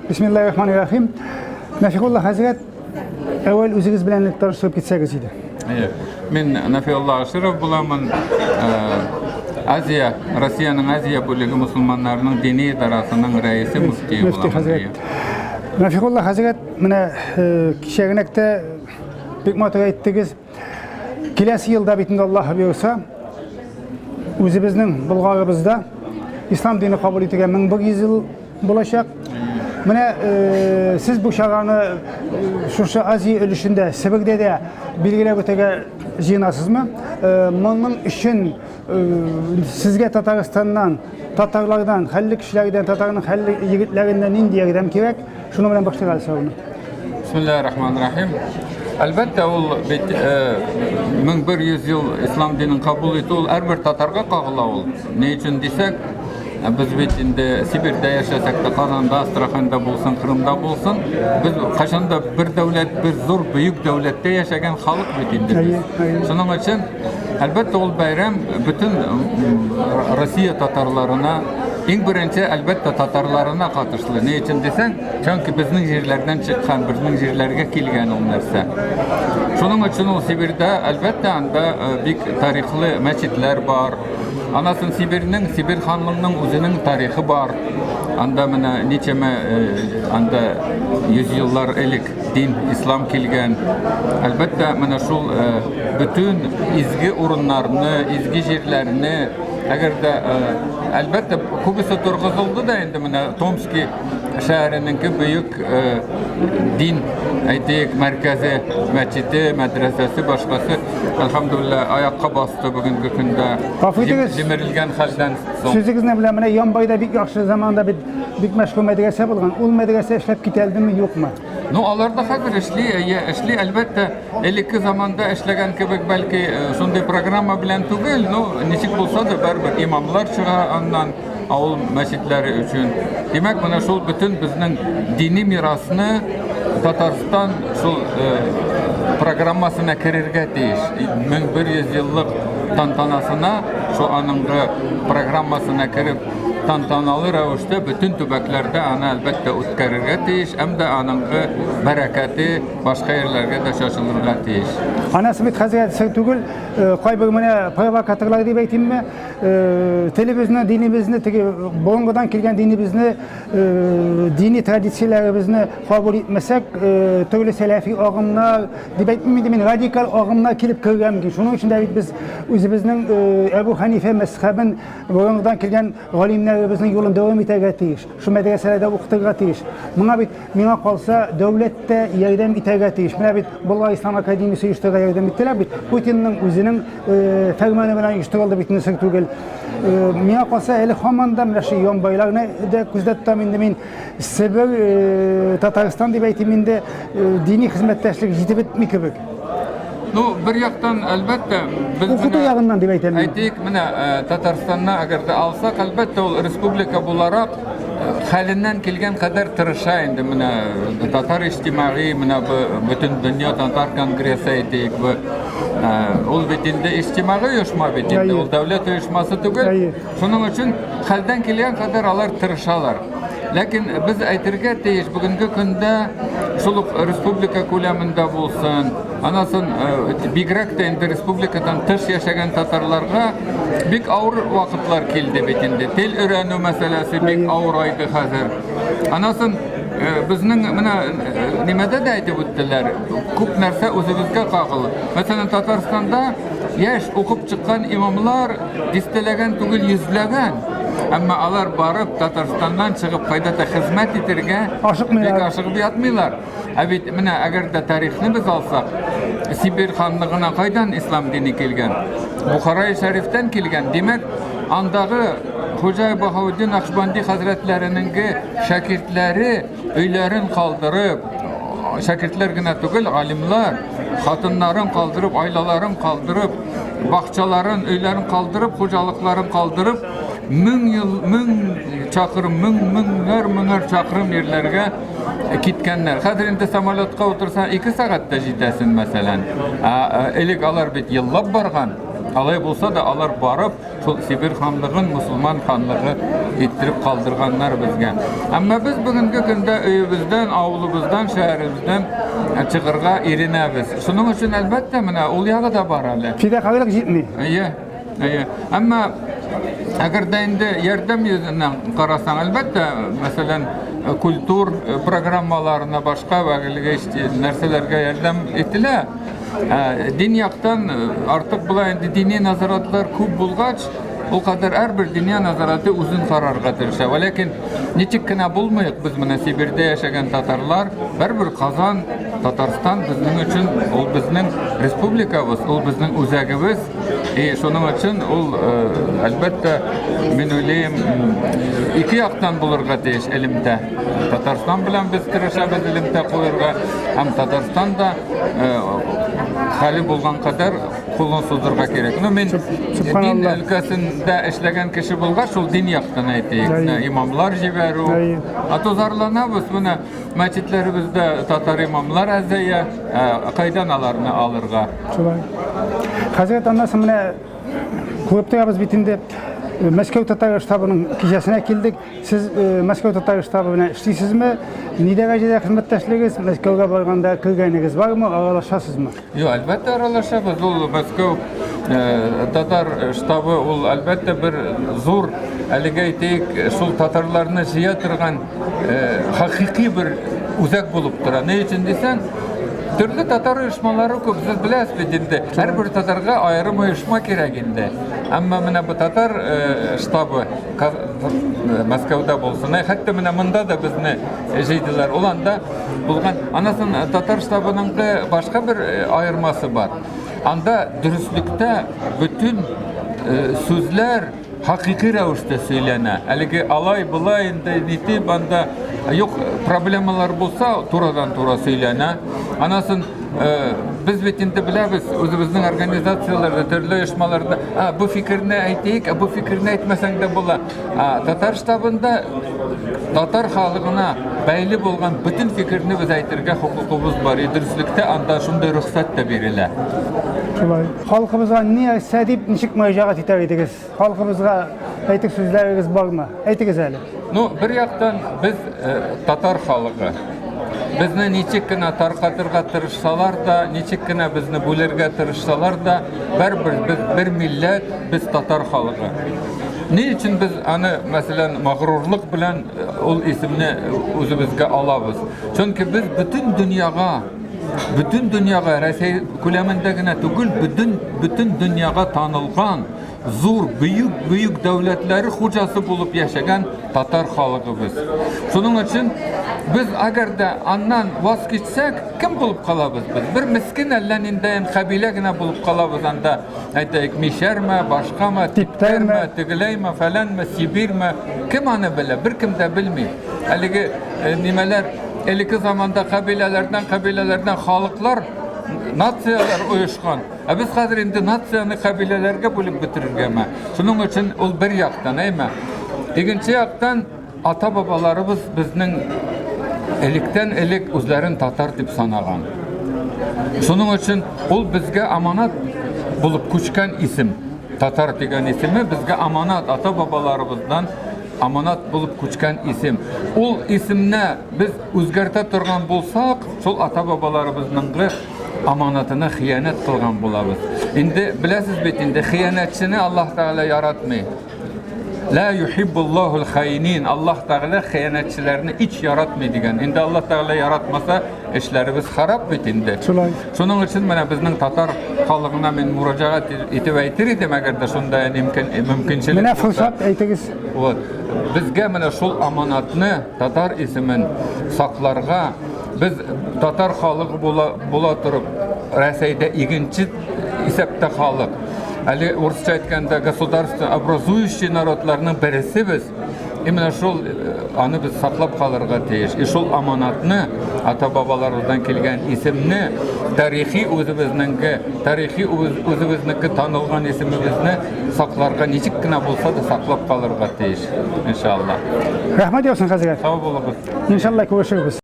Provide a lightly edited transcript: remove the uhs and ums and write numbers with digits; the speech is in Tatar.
Бисмиллаһир рахманир рахим. Нафигулла хәзрәт, әүвәл үзегез белән таныштырып китсәгез иде. Әйе. Мин Нафиулла Аширов буламын. Азия, Россиянең Азия бүлеге мусульманнарының дини идарасының рәисе мөфтие буламын. Мөфти хәзрәт. Нафиулла хәзрәт, менә кичәгенәктә бик матур әйттегез. Киләсе елда бит инде Аллаһ боерса, үзебезнең Болгарыбызда ислам дине кабул итүгә 1100 ел булачак. Менә э, сез бу чараны э, шушы Азия өлешендә, Себердә дә билгеләп үтәргә җыенасызмы? Э, моның өчен э, сезгә Татарстаннан, татарлардан, хәлле кешеләрдән, татарның хәлле егетләреннән нинди ярдәм кирәк? Шуның белән башлыйк әле сорауны. Бисмиллаһир-рахманир-рахим. Әлбәттә, ул бит 1100 ел ислам динен кабул итү ул һәрбер татарга кагыла ул. Ни өчен дисәк, без бит инде Сибирьдә яшәсәк тә, Казанда, Астраханьда булсын, Кырымда булсын, без кайчан да бер дәүләт, бер зур бөек дәүләттә яшәгән халык бит инде без. Шуның өчен, әлбәттә, ул бәйрәм бөтен Россия татарларына, иң беренче, әлбәттә, татарларына катышлы. Ни өчен дисәң, Чөнки безнең җирләрдән чыккан, безнең җирләргә килгән ул нәрсә. Шуның өчен ул Сибирьдә, әлбәттә, анда э, бик тарихлы мәчетләр бар. Анасын Сибирьнең, Сибирь ханлыгының үзенең тарихы бар. Анда менә ничәмә э, анда йөз еллар элек дин, ислам килгән. Әлбәттә, менә шул э, бөтен изге урыннарны, изге җирләрне, әгәр дә, әлбәттә, күбесе торгызылды да инде менә Томский шәһәренеңке бөек дин, әйтик, мәркәзе, мәчете, мәдрәсәсе, башкасы, әлхәмдүлилләһ, аякка басты бүгенге көндә. Гафу итегез. Җимерелгән хәлдән соң. Сүзегезне белән менә Ямбайда бик яхшы заманда бит бик мәшһүр мәдрәсә булган. Ул мәдрәсә эшләп китә алдымы, юкмы? Ну, алар да хәзер эшли, әйе, эшли, әлбәттә, элекке заманда эшләгән кебек, бәлки, шундый программа белән түгел, но ничек булса да, барыбер имамлар чыга аннан. авыл мәчетләре өчен. Димәк, менә шул бөтен безнең дини мирасны Татарстан шул э, программасына керергә тиеш. 1100 еллык тантанасына, шул аныңгы программасына кереп, тантаналы рәвештә бөтен төбәкләрдә аны әлбәттә үткәрергә тиеш, һәм дә аныңгы бәрәкәте башка җирләргә дә чачылырга тиеш. Анасы бит хәзрәт сер түгел, э, кайбер менә провокаторлар дип әйтимме, Телебезне, динебезне, теге борынгыдан килгән динебезне, дини традицияләребезне кабул итмәсәк, төрле сәләфи агымнар, дип әйтмим инде мин, радикаль агымнар килеп керергә мөмкин. Шуның өчен дә бит без үзебезнең Әбу Хәнифә мәзхәбен борынгыдан килгән галимнәребезнең юлын дәвам итәргә тиеш. Шул мәдрәсәләрдә укытырга тиеш. Моңа бит, миңа калса, дәүләт тә ярдәм итәргә тиеш. Менә бит Болгар ислам академиясе оештырырга ярдәм иттеләр бит. Путинның үзенең э, фәрманы белән оештырылды бит, сер түгел. Э, миңа калса, әле һаман да менә шул Ямбайларны да күздә тотам инде мин. Себер, э, Татарстан дип әйтим инде, дини хезмәттәшлек җитеп бетми кебек. Ну, бер яктан, әлбәттә, без Укыту ягыннан дип әйтәм. Әйтик, менә э, Татарстанны әгәр дә алсак, әлбәттә, ул республика буларак э, хәленнән килгән кадәр тырыша инде менә э, татар иҗтимагый, менә бу бөтен дөнья татар конгрессы әйтик, бу ул бит инде иҗтимагый оешма бит инде, ул дәүләт оешмасы түгел. Шуның өчен хәлдән килгән кадәр алар тырышалар. Ләкин без әйтергә тиеш, бүгенге көндә шул ук республика күләмендә булсын, анасын э, бигрәк тә инде республикадан тыш яшәгән татарларга бик авыр вакытлар килде бит инде. Тел өйрәнү мәсьәләсе бик авырайды хәзер. Анасын э, безнең менә э, нимәдә дә әйтеп үттеләр, күп нәрсә үзебезгә кагылы. Мәсәлән, Татарстанда яшь укып чыккан имамлар Дистәләгән түгел, йөзләгән. Әмма алар барып Татарстаннан чыгып кайда-то хезмәт итергә ашыкмыйлар. Бик ашыгып ятмыйлар. Ә бит менә әгәр дә тарихны без алсак, Сибирь ханлыгына кайдан ислам дине килгән? Бухарай шәрифтән килгән. Димәк, андагы Хуҗа Баһауддин Акшбанди хәзрәтләренең шәкертләре өйләрен калдырып, шәкертләр генә түгел, галимлар, хатыннарын калдырып, айлаларын калдырып, бакчаларын, өйләрен калдырып, хуҗалыкларын калдырып, мең ел, мең чакрым, мең, меңнәр, меңәр чакрым җирләргә киткәннәр. Хәзер инде самолетка утырсаң, 2 сәгатьтә җитәсен, мәсәлән. Ә элек алар бит еллап барган. Алай булса да алар барып, шул Сибирь ханлыгын мусульман ханлыгы иттереп калдырганнар безгә. Әмма без бүгенге көндә өебездән, авылыбыздан, шәһәребездән чыгарга иренәбез. Шуның өчен, әлбәттә, менә ул ягы да бар әле. Фидакарьлык җитми. Әйе, әйе. Әмма әгәр дә инде ярдәм йөзеннән карасаң, әлбәттә, мәсәлән, культур программаларына башка вәгелгә нәрсәләргә ярдәм ителә. Ә, дин яктан артык була инде дини назаратлар күп булгач, ул кадәр һәрбер диния назараты үзен карарга тырыша. Вәләкин ничек кенә булмыйк, без менә Сибирдә яшәгән татарлар, бәрбер Казан, Татарстан безнең өчен ул безнең республикабыз, ул безнең үзәгебез. И шуның өчен ул, әлбәттә, мин уйлыйм, ике яктан булырга тиеш элемтә. Татарстан белән без тырышабыз элемтә куярга, һәм Татарстан да хәле булган кадәр кулын сузырга кирәк. Ну, мин дин өлкәсендә эшләгән кеше булгач, шул дин яктан әйтик. Имамлар җибәрү. А то зарланабыз, менә мәчетләребездә татар имамлар әзәя, кайдан аларны алырга? Шулай. Хәзрәт, аннан соң менә күреп торабыз бит инде, Мәскәү татар штабының кичәсенә килдек. Сез Мәскәү татар штабы белән эшлисезме? Ни дәрәҗәдә хезмәттәшлегез? Мәскәүгә барганда кергәнегез бармы? Аралашасызмы? Юк, әлбәттә аралашабыз. Ул Мәскәү татар штабы ул әлбәттә бер зур, әлеге әйтик, шул татарларны җыя торган хакыйкый бер үзәк булып тора. Ни өчен дисәң, төрле татар оешмалары күп, сез беләсез бит инде. Һәрбер татарга аерым оешма кирәк инде. Әмма менә бу татар штабы Мәскәүдә булсын, хәтта менә монда да безне җыйдылар. Ул анда булган. Анасын татар штабының башка бер аермасы бар. Анда дөреслектә бөтен сүзләр хакыйкый рәвештә сөйләнә. Әлеге алай, болай инде нитеп анда юк проблемалар булса, турыдан-тура сөйләнә. Анасын без бит инде беләбез, үзебезнең организацияләрдә, төрле оешмаларда, а, бу фикерне әйтик, а бу фикерне әйтмәсәң дә була. А, татар штабында татар халыгына бәйле булган бөтен фикерне без әйтергә хокукыбыз бар. И дөреслектә анда шундый рөхсәт тә бирелә. Шулай. Халкыбызга ни әйтсә дип ничек мөрәҗәгать итәр идегез? Халкыбызга әйтер сүзләрегез бармы? Әйтегез әле. Ну, бер яктан без татар халыгы. Безне ничек кенә таркатырга тырышсалар да, ничек кенә безне бүлергә тырышсалар да, бәрбер без бер милләт, без татар халыгы. Ни өчен без аны, мәсәлән, мәгърурлык белән ул исемне үзебезгә алабыз? Чөнки без бөтен дөньяга, бөтен дөньяга, Рәсәй күләмендә генә түгел, бөтен бөтен дөньяга танылган зур, бөек-бөек дәүләтләре хуҗасы булып яшәгән татар халыгы без. Шуның өчен без әгәр дә аннан ваз кичсәк, кем булып калабыз без? Бер мескен әллә ниндәен кабилә генә булып калабыз анда. Әйтәйек, мишәрме, башкамы, типтәрме, тегеләйме, фәләнме, сибирме? Кем аны белә? Беркем дә белми. Әлеге э, нимәләр элекке заманда кабиләләрдән, кабиләләрдән халыклар, нацияләр оешкан. Ә без хәзер инде нацияне кабиләләргә бүлеп бетерергәме? Шуның өчен ул бер яктан, әйме? Икенче яктан ата-бабаларыбыз безнең электән элек үзләрен татар дип санаган. Шуның өчен ул безгә аманат булып күчкән исем. Татар дигән исеме безгә аманат, ата-бабаларыбыздан аманат булып күчкән исем. Ул исемне без үзгәртә торган булсак, шул ата-бабаларыбызның аманатына хыянәт кылган булабыз. Инде беләсез бит инде хыянәтчене Аллаһ Тәгалә яратмый. Ла юхиббуллахул хаинин. Аллаһ Тәгалә хыянәтчеләрне һич яратмый дигән. Инде Аллаһ Тәгалә яратмаса, эшләребез харап бит инде. Шулай. Шуның өчен менә безнең татар халыгына мин мөрәҗәгать итеп әйтер идем, әгәр дә шунда мөмкинчелек Менә форсат әйтегез. Вот. Безгә менә шул аманатны, татар исемен сакларга, без татар халыгы була, була торып, Рәсәйдә игенче исәптә халык. Әле урысча әйткәндә государство образующий народларның бересе без. Именно шул э, аны без саклап калырга тиеш. И шул аманатны, ата-бабаларыбыздан килгән исемне, тарихи үзебезнеңге, тарихи үзебезнеке танылган исемебезне сакларга ничек кенә булса да саклап калырга тиеш, иншалла. Рәхмәт яусын, хәзрәт. Сау булыгыз. Иншалла күрешербез.